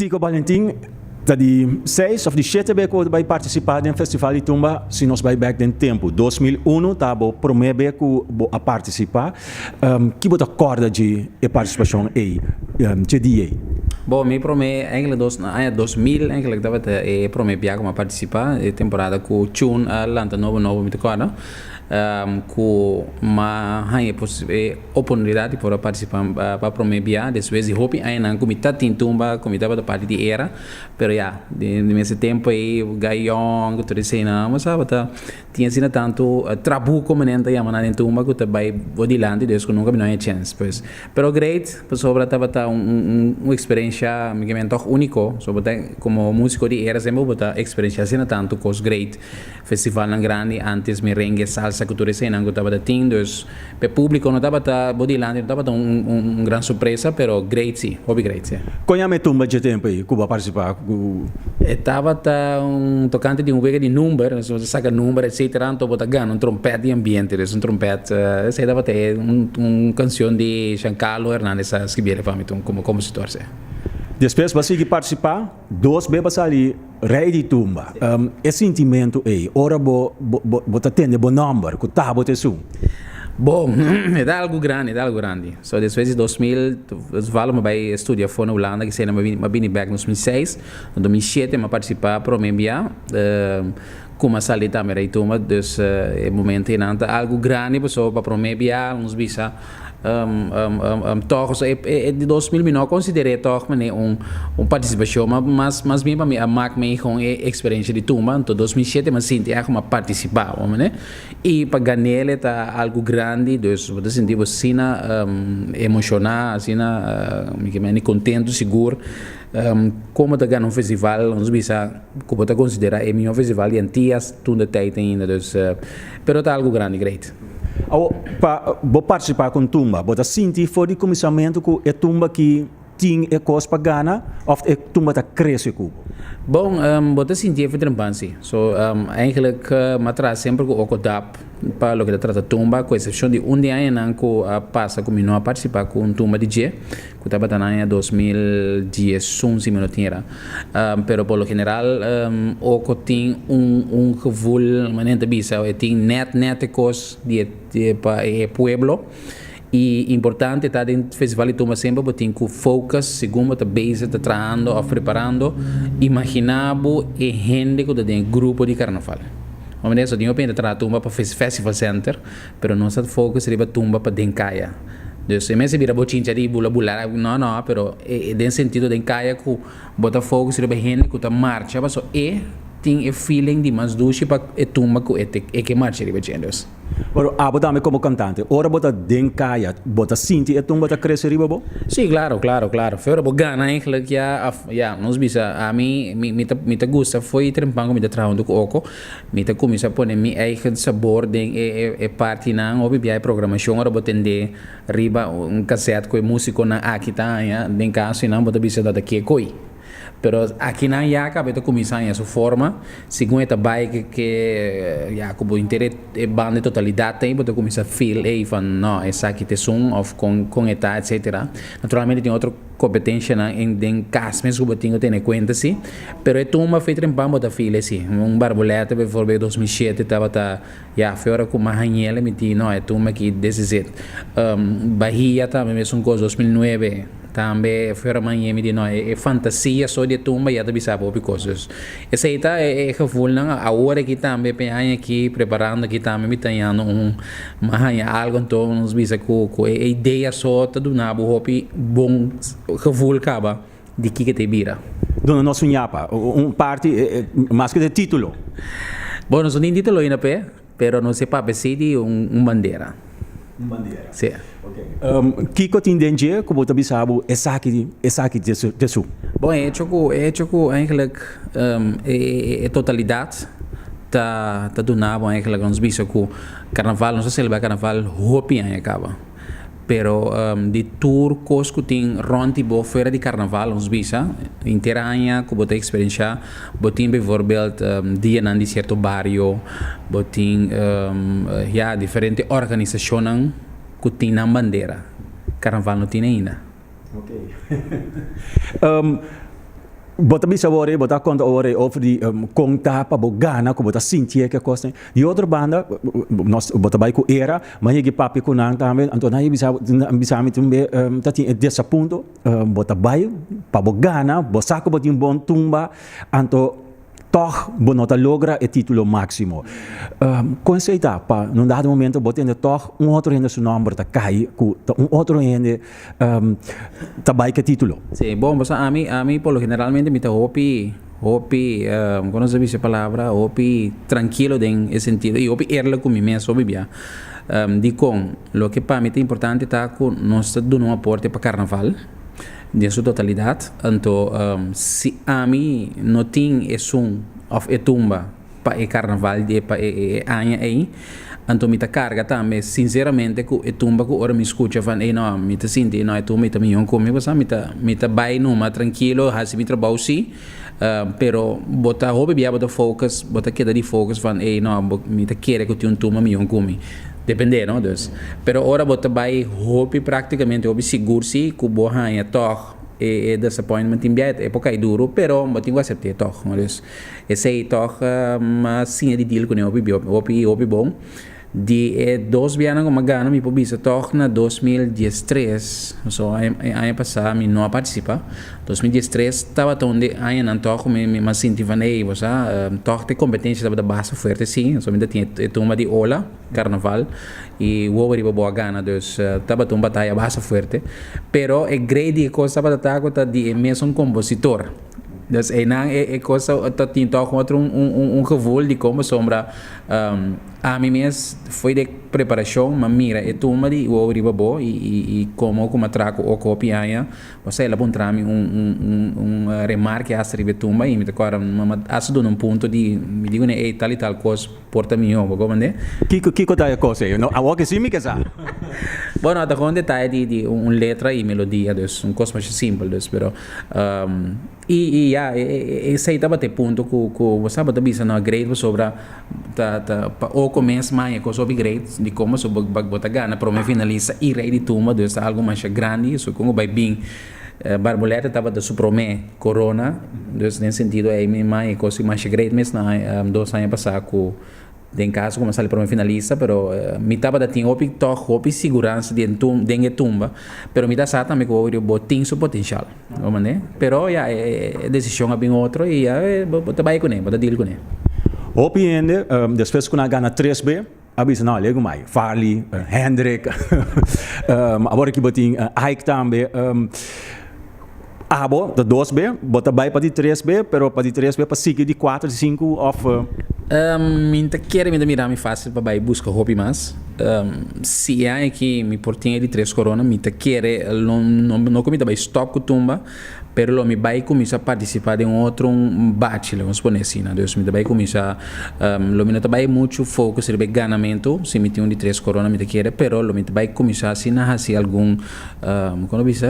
Tico Balentin ta di seis of di shete be ku bai partisipá den Festival di Tumba si nos bai bèk den tempu. 2001 ta bo promé be ku bo a partisipá. Ki bo ta kòrda dje e partisipashon ei, dje dia ei? Bo, mi promé eigenlijk dos aña 2000 eigenlijk tabata e promé bia ku mi a partisipá, e temporada ku Chun a lanta nobo nobo mi ta kòrda ku mi a haña e oportunidat di por a partisipá pa promé bia despues di hopi añanan ku mi ta tin tumba ku mi tabata parti di era, pero ya den ese tempu ei Gayòn ku tur eseinan bo sa tabata Tin asina tantu trabuco menen ta yama nan den tumba cu ta bay bo dilanti dus cu nunca mi no haya chens pues. Pero great pasobra tabata un un un experiencia mi ke men toch unico so bo ta como musico di era semper bo ta experiencia asina tantu cos great festivalnan grandi antes merengue salsa cu tur eseinan cu tabata tin dus p'e publico no tabata bo dilanti no tabata un un gran sorpresa pero great si hopi great si. Con yama e tumba dje tempo ei cu bo a participa cu? E tabata un tocante di un wega di number, nos ta saca number etcetera anto bo ta gana un trompet di ambiente, dus un trompet esey tabata e un un cancion di Giancarlo Hernandez a scribiel pa mi como compositor si. Despues bo a sigui participa dos be bo a sali Rey di Tumba. E sintimentu ei ora bo bo ta tende bo nomber ku ta bo ta esun? Bon, e ta algu grandi, e ta algu grandi. So despues di 2000, toevallig mi bai studia afó na Hulanda, kisei mi a bini bek na 2006. Na 2007 mi a partisipá promé bia ku mi a sali tambe Rey Tumba. Dus e momento einan ta algu grandi pasobra pa promé bia nos bisa Tòg so e di 2000 mi no a konsider'é tòg manera un un partisipashon ma mas mas bien pa mi a mak mi kon e eksperensia di tumba anto 2007 mi a sinti ègt ku mi a partisipá bo mane i pa gan'el e ta algu grandi dus bo ta sinti bo asina emoshoná asina mi ke mende kontentu sigur komo ta gana un festival nos bisa ku bo ta konsiderá e mihó festival di Antias tun de tèit ainda dus pero ta algu grandi great. Awor, pa bo partisipá ku un tumba, bo ta sinti for di kuminsamentu ku e tumba ki tin e kos pa gana òf e tumba ta krese ku bo? Bon, bo ta sinti e vertrempan si. So, eigenlijk mi a traha semper ku Oko Dap pa loke ta trata tumba, ku eksepshon di un di añanan ku a pasa ku mi no a partisipá ku un tumba di dje. Ku tabata na aña 2011 si mi no tin era. Pero por lo general Oko tin un un gevoel manera ta bisa e tin net net e kos di e pa e pueblo i importante ta den festival di tumba semper bo tin ku focus segun bo ta bezig ta trahando of preparando imagina bo e hende ku ta den e grupo di karnaval. Manera so tin hopi hende ta traha tumba pa festival center. Pero nos ta focus riba tumba pa den kaya. Dus e mester bira bochincha di bula bula, no no, pero den sentido den kaya ku bo ta focus riba hende ku ta marcha paso e tin e feeling di mas dushi pa e tumba ku e e ke marcha riba dje. Dus. Pero abo tambe komo kantante, ora bo ta den kaya bo ta sinti e tumba ta krese riba bo? Si, klaro, klaro, klaro. Fe ora bo gana eigenlijk ya, of ya, nos bisa ami mi mi ta mi ta gusta fo'i trempan ku mi ta traha huntu ku Oko. Mi ta kuminsá pone mi eigen sabor den e partinan. Hopi bia e programashon ora bo tendé riba un kasèt ku e músikonan aki ta haña, den kasonan bo ta bisa ta ta ke koi. Pero akinan ya kaba e ta kuminsá haña su forma, segun e ta bai ke ya ku bo henter e banda e totalidat ei bo ta kuminsá feel ei van no esaki ta esun òf kon kon e ta etsetera. Naturalmente tin otro. Competencianan en den cas mes cu bo tin cu tene cuenta si, pero e tumba fe trempan bo ta file si. Un barbulete bijvoorbeeld 2007 tabata ya fe ora cu m'a hañele mi di no e tumba aki this is it. Bahia tambe mesun cos 2009 tambe fe ora m'a hañe mi di no e fantasia so di e tumba ya ta bisa bo hopi cos. Dus esey ta e gevoelnan awor aki tambe p'e aña aki preparando aki tambe mi ta hañando un M'a haña algo anto nos bisa ku ku e idea so ta duna bo hopi bon gevoel kaba di kiko ta e bira. Duna nos un yapa, un parti mas ku e titulo. Bon, nos no tin titulo ainda p'e, pero nos e papia si di un bandera. Un bandera. Si. Ok. Kiko tin den dje ku bo ta bisa bo esaki esaki ta esun? Bon, e hecho ku e hecho ku eigenlijk e totalidat ta ta duna bo eigenlijk nos bisa ku Carnaval, nos a celebra carnaval hopi aña caba. Pero di tur cos cu tin rond di bo fuera di carnaval, nos bisa, henter aña cu bo ta experiencia, bo tin bijvoorbeeld dianan di cierto bario, bo tin ya diferente organisacionnan cu tin nan bandera. Carnaval no tin ainda. Ok. Bo ta bisa awor, bo ta konta awor over di kon ta pa bo gana, ku bo ta sinti e kos. Di otro banda, nos bo ta bai ku era, ma yega papia ku nan tambe, anto nan bisa bisa mi tambe ta tin e desapunto, bo ta bai pa bo gana, bo sa ku bo tin bon tumba, anto tòg bo no ta logra e título máksimo. Kon esei ta pa na un dado momento bo tende tòg un otro hende su nòmber ta kai ku ta un otro hende ta bai ku e título? Sí, bon, bo sa ami, ami por lo generalmente mi ta hopi, hopi, kon nos ta bisa e palabra, hopi trankilo den e sentido i hopi eerlijk ku mi mes hopi bia. Dikon? Loke pa mi ta importante ta ku nos ta duna un aporte pa karnaval den su totalidat, anto si ami no tin esun òf e tumba pa e karnaval di pa e aña ei, anto mi ta karga tambe sinseramente ku e tumba ku ora mi skucha van ei no mi ta sinti no e tumba ei ta mihó ku mi pasobra mi ta mi ta bai numa trankilo hasi mi trabou si pero bo ta hopi bia bo ta focus bo ta keda di focus van ei no mi ta kere ku tin un tumba mihó ku mi depende no dus pero ora bo ta bai hopi praktikamente hopi sigur si ku bo haña tòg e disappointment tin bia e por kai duru pero bo tin ku asept'é tòg dus. Esei tòg m'a siña di deal kuné hopi hopi hopi bon. Di e dos bianan ku m'a gana mi por bisa tòg na 2013, so e aña pasá mi no a partisipá. 2013 tabata un di e añanan tòg ku mi m'a sinti van ey bo sa tòg e kompetensia tabata basta fuerte si, so mi ta tin e tumba di ola, karnaval, i wowo riba bo a gana dus tabata un bataya basta fuerte. Pero e grei di e kos tabata ta ku ta di e mesun kompositor. Dus einan e kos ta tin tòg otro un gevoel di kon pasobra ami mes fo'i de preparashon m'a mira e tumba di wowo riba bo i komo ku m'a traha ku oko hopi aña osea el a puntra mi un remarke hasta riba e tumba i mi ta kòrda m'a hasta duna un punto di mi di kuné ey tal i tal kos por ta mihó bo komprende. Kiko kiko ta e kos ey? No awor ke si mi ke sa. Bueno ta kon detaye di un letra i melodia dus un kos masha simpel dus pero I i ya e esei tabata e punto ku ku bo sa bo ta bisa no a great pasobra ta ta pa oko mes maña kos hopi great di komo so bo bo ta gana prome finalista i rei di tumba dus ta algu masha grandi so kon ku bai bin Barboleta tabata su prome korona dus den sentido ei mi maña kos masha great mes na 2 aña pasa ku Den caso cu mi a sali prome finalista, pero mi tabata tin hopi toch, hopi siguransa den den e tumba, pero mi ta sa tambe cu bo tin su potencial, bo mande? Pero ya, e decision a bin otro y ya bo ta bay cune, bo ta deal cune. Hopi hende despues cu nan a gana 3 be a bisa no legu mai, Farley, Hendrik, awor aki bo tin Ike tambe. Abo ta 2 be, bo ta bai pa di 3 be, pero pa di 3 be pa sigui di 4, di 5 of. Mi ta kere mi ta mira mi facil pa bai busca hopi mas. Si e aña aki mi por tin e di 3 corona mi ta kere lo no cu mi ta bai stop cu tumba, pero lo mi bai cuminsa participa den otro un bachi lo nos pone asina. Dus mi ta bai cuminsa lo mi no ta bai mucho focus riba e ganamento si mi tin un di 3 corona mi ta kere, pero lo mi ta bai cuminsa asina haci algun. Kon bisa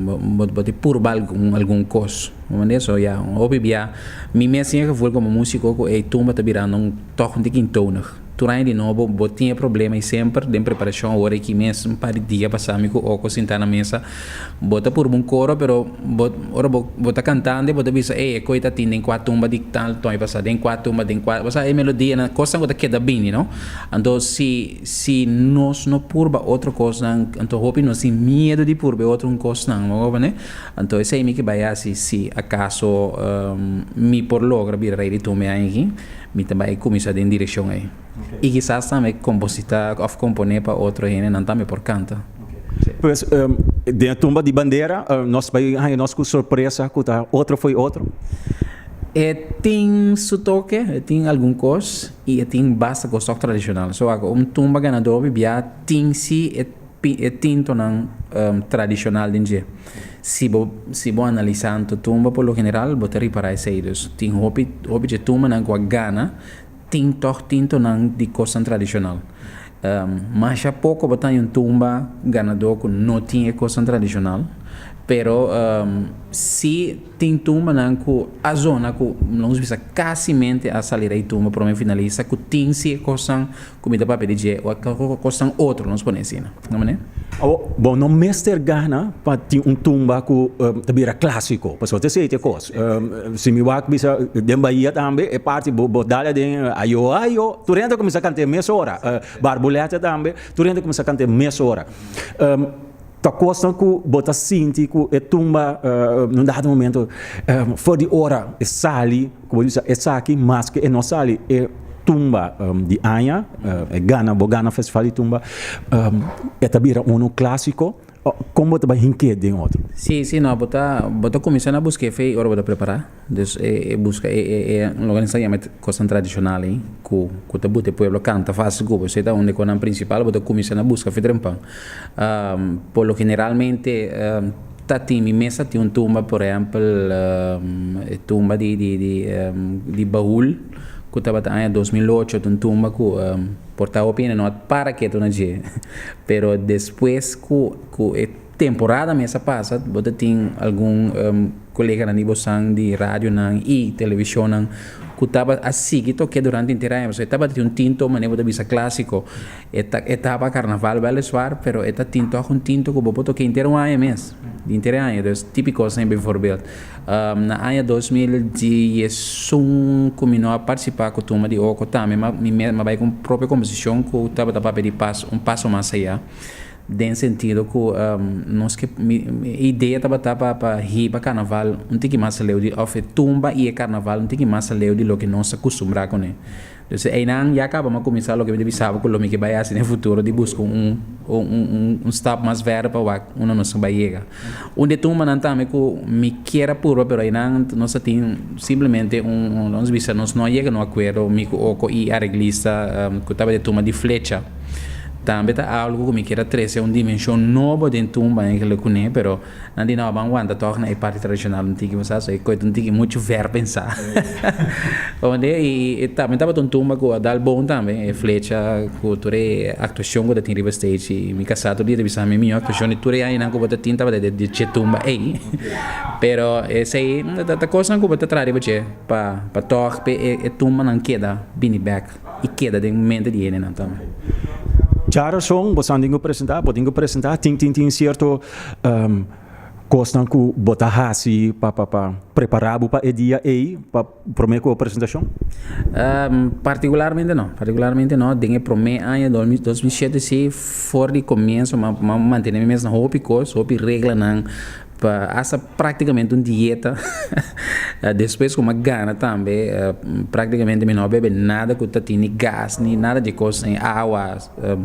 bo ta purba algun kos so ya hopi bia mi mes tin e gevoel komo musiko ku e tumba ta birando un tòg un tiki intonig tur aña di nobo bo tin e problema i semper den preparashon awor aki mes un par di dia pasa mi ku Oko sinta na mesa bo ta purba un koro pero bo ora bo ta kantando bo ta bisa ey e koi ta tin den kua tumba di tal toña pasa den kua tumba den kua osea e melodianan kosnan ku ta keda bini no anto si Si nos no purba otro kosnan, anto hopi nos tin miedu di purba e otro kosnan, bo comprende? Anto esei mi ke bai hasi si akaso mi por logra bira rei di tumba e aña aki, mi ta bai kuminsá den direkshon ei. I kisas tambe kompositá òf komponé pa otro hendenan tambe por kanta. Pues, den e tumba di bandera nos bai haña nos ku sorpresa ku ta otro fo'i otro? E tin su toke, e tin algun kos i e tin basta kos tok tradishonal. So wak un tumba ganadó bibia tin si e e tintonan tradishonal den dje. Si bo si bo analisá anto tumba por lo general bo ta ripará esei. Dus tin hopi hopi dje tumbanan ku a gana tin tòg tintonan di kosnan tradishonal. Masha poko bo ta haña un tumba ganadó ku no tin e kosnan tradishonal. Pero si tin tumbanan ku a zona ku nos bisa kasimente a sali rei tumba prome finalista ku tin si e kosnan ku mi ta papia di dje o kosnan otro nos pone asina. No manera? Awor, bo no mester gana pa tin un tumba ku ta bira klasiko, pasobra ta esei ta e kos. Si mi wak bisa den Bahia tambe e parti bo bo dal aden ayo ayo tur hende ta kuminsá kant'é mesora. Barbulètè tambe tur hende ta kuminsá kant'é mesora. Ta kosnan ku bo ta sinti ku e tumba na un dado momento for di ora e sali ku bo bisa esaki maske e no sali e tumba di aña e gana bo gana festival di tumba e ta bira unu klasiko kon bo ta bai hink'é den otro? Si si no bo ta bo ta kuminsá na buska e fe ora bo ta prepará. Dus e buska e e e loke nan sa yama e kosnan tradishonal ei ku ku ta buta e pueblo kanta fásil ku bo. Esei ta un di e kosnan prinsipal bo ta kuminsá na buska fitrempan. Por lo generalmente ta tin mi mes ta tin un tumba por ehèmpel e tumba di di di di baul ku tabata aña 2008 ta un tumba ku por ta hopi hende no a para ketu na dje pero despues ku ku e Temporada mes a pasa, bo ta tin algun koleganan di bosan di radionan i televishonnan ku tabata a sigui tok'é durante henter aña pasobra e tabata tin un tinto manera bo ta bisa klásiko. E ta e taba karnaval wèliswaar pero e ta tin tòg un tinto ku bo por tok'é henter un aña mes, henter e aña. Dus típiko esei bivoorbeeld. Na aña 2011 ku mi no a partisipá ku Tumba di Oko tambe ma mi mes mi a bai ku un propio komposishon ku tabata papia di pas un paso mas ayá. Den sentido ku nos ke mi idea tabata pa pa hiba karnaval un tiki mas aleu di òf e tumba i e karnaval un tiki mas aleu di loke nos a kustumbrá kuné. Entonces einan ya kaba mi a kuminsá loke mi ta bisa bo ku lo mi ke bai hasi den futuro di buska un un un stap mas verder pa wak unda nos ta bai yega. Un di e tumbanan tambe ku mi kier a purba pero einan nos a tin simplemente un nos bisa nos no a yega na un akuerdo mi ku Oko i areglista ku tabata e tumba di flecha. Tambe ta algu ku mi kier a trese un dimenshon nobo den tumba eigenlijk kuné, pero nan di no ban wanta tòg na e parti tradishonal un tiki bo sa, so e koe ta un tiki muchu ver pensá. Ounde i tambe tabata un tumba ku a dal bon tambe, e flecha ku tur e aktuashon ku ta tin riba stage i mi kasá tur dia ta bisa mi mihó aktuashon di tur e añanan ku bo ta tin tabata di dje tumba ei. Pero esei ta kosnan ku bo ta traha riba dje pa tòg p'e e tumbanan keda bini bèk. i keda den mente di hendenan tambe. Djarason bo san tin ku presentá, bo tin ku presentá, tin tin tin sierto kosnan ku bo ta hasi pa pa pa prepará bo pa e dia ei, pa promé ku e presentashon? Partikularmente no, partikularmente no. Den e promé aña 2007 si for di komienso m'a mantené mi mes na hopi kos, hopi reglanan Pa hasta prácticamente un dieta. Despues cu mi a gana tambe, prácticamente mi no a bebe nada cu ta tin ni gas ni nada di cos, ni awa,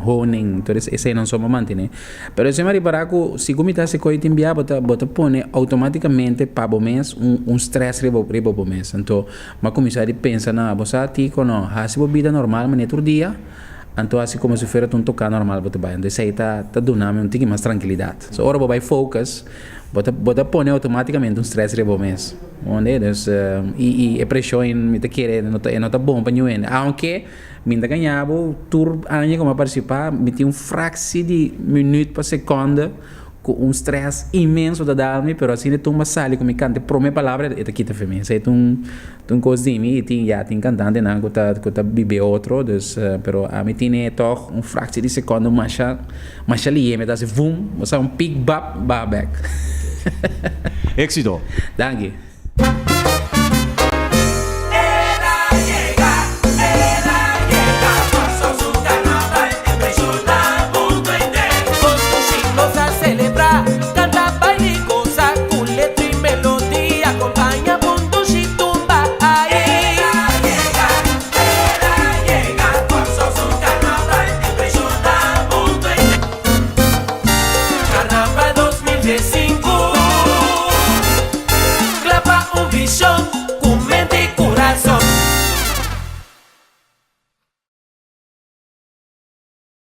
honing, tur eseinan so mi a mantene. Pero esei mi a ripara cu si cu mi ta haci coy tin bia bo ta bo ta pone automaticamente pa bo mes un un stress riba riba bo mes. Anto mi a cuminsa di pensa na bo sa Tico no, haci bo bida normal manera tur dia. Anto hasi komo si fuera ta un toká normal bo ta bai. Anto esei ta ta duna mi un tiki mas trankilidat. So ora bo bai focus, bo ta bo ta pone outomátikamente un stress riba bo mes. Wonde? Dus i i e preshon ei mi ta kere no ta e no ta bon pa niun hende. Aunke mi ta gaña bo tur aña ku mi a partisipá mi tin un fraksi di minüt pa sekònde Ku un stress inmenso ta dal mi, pero asina e tumba sali ku mi kanta e prome palabra e ta kita fe mi. Esei ta un ta un kos di mi i tin ya tin kantantenan ku ta ku ta bib'é otro, dus pero ami tine tòg un fraksie di sekondo masha masha lihé mi ta hasi vum, bo sa un pik bap baha bèk. Éxito! Danki.